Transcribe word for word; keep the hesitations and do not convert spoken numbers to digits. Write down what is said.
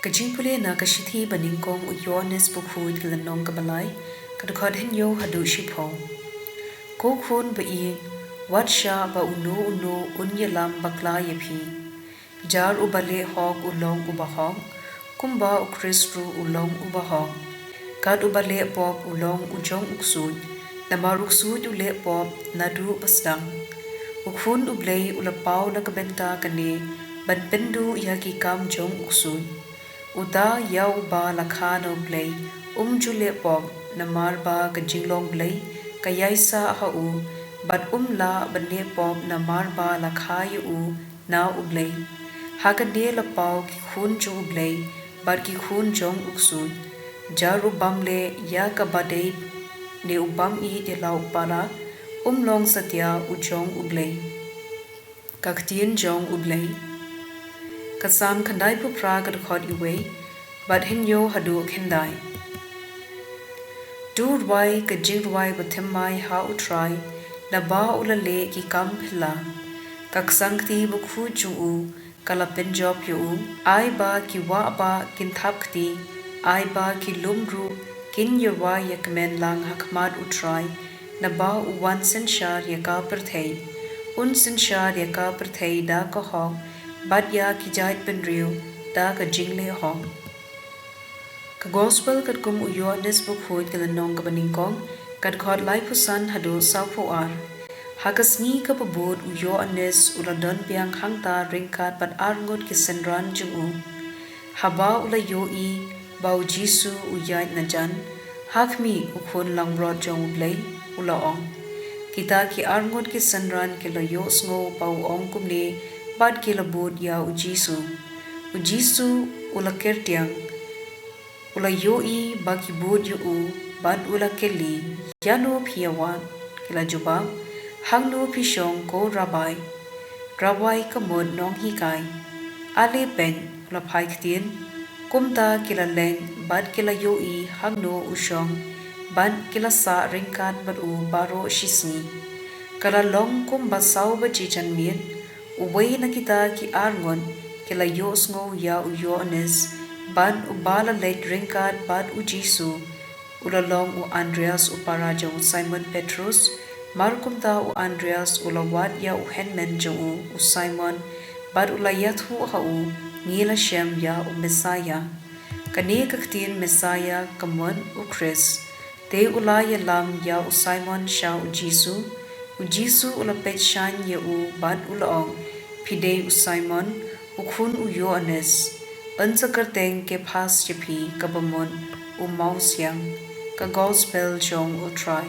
Ka jingpule na ka shithi ba nyngkong u Ïoannis Bakhuid, ka lynnong kaba lai, ka dkhot hynñiew haduh shiphew. Ko khun ba ïeit, wat shah ba uno uno un ïalam bakla ïa phi. Jar uba leh hok u long uba hok, kumba u Khrist ruh u long uba hok. Kat uba leh pop u long u jong u ksuid, namar u ksuid u leh pop naduh ba sdang. U Khun u Blei u la paw na ka bynta kane, ban pynduh ïa ki kam jong u ksuid. Uta ïa uba la kha na u Blei, um ju leh pop, namar ba ka jinglong Blei ka ïaisah ha u, bad um lah ban leh pop namar ba la kha ïa u na u Blei. Ha kane la paw ki khun jong u Blei bad ki khun jong u ksuid. Jar u bym leh ïa kaba dei ne u bym ïeit ïa la u para, um long satia u jong u Blei. Ka ktien jong u Blei. Ka Salm khyndaiphew phra, ka dkhot iwei bad hynñiew haduh khyndai. To rwai ka jingrwai bathymmai ha u Trai, naba u la leh ki kam phylla. Ka ksangkti bakhuid jong u ka la pynjop ïa u. Ai ba ki wah bah kin thap kti, ai ba ki lum ruh kin ïarwai ïa kmen lang ha khmat u Trai, naba u wan synshar ïa ka pyrthei. Un synshar ïa ka pyrthei da ka hok, bad ïa ki jaid bynriew da ka jingleh hok. Ka Gospel katkum u Ïoannis Bakhuid, ka lynnong kaba nyngkong, ka dkhot laiphew san haduh sawphew ar. Ha ka sngi kaba bud u Ïoannis u la don biang hangta ryngkat bad arngut ki synran jong u. Haba u la ïohi ba u Jisu u ïaid na jan, ha khmih u khun langbrot jong u Blei u la ong. Kita ki arngut ki synran ki la ïohsngew ba u ong kumne, bad ki la bud ïa u Jisu. U Jisu u la kyrtiang, u la ïohi ba ki bud ïa u, bad u la kylli, "Ïano phi ïa wad?" Ki la jubab, "Hangno phi shong, ko Rabbai?" "Rabbai ka mut nonghikai." "Ale peit," u la phai ktien. Kumta ki la leit bad ki la ïohi hangno u shong, bad ki la sah ryngkat bad u baroh shisngi. Ka la long kumba saw baje janmiet, uwei na kita ki arngut ki la ïohsngew ïa u Ïoannis, bad uba la leit ryngkat bad u Jisu u la long u Andreas u para jong u Simon Petrus. Mar kumta u Andreas u la wad ïa u hynmen jong u, u Simon, bad u la ïathuh ha u, "Ngi la shem ïa u Messaïa." Kane ka ktien Messaïa ka mut u Khrist. Te u la ïalam ïa u Simon sha u Jisu. U Jisu u la peit shaiñ ïa u bad u la ong, "Phi dei u Simon, u khun u Ïoannis. Yn sa kyrteng Kephas ïa phi, kaba mut u mawsiang." Ka Gospel jong u Trai.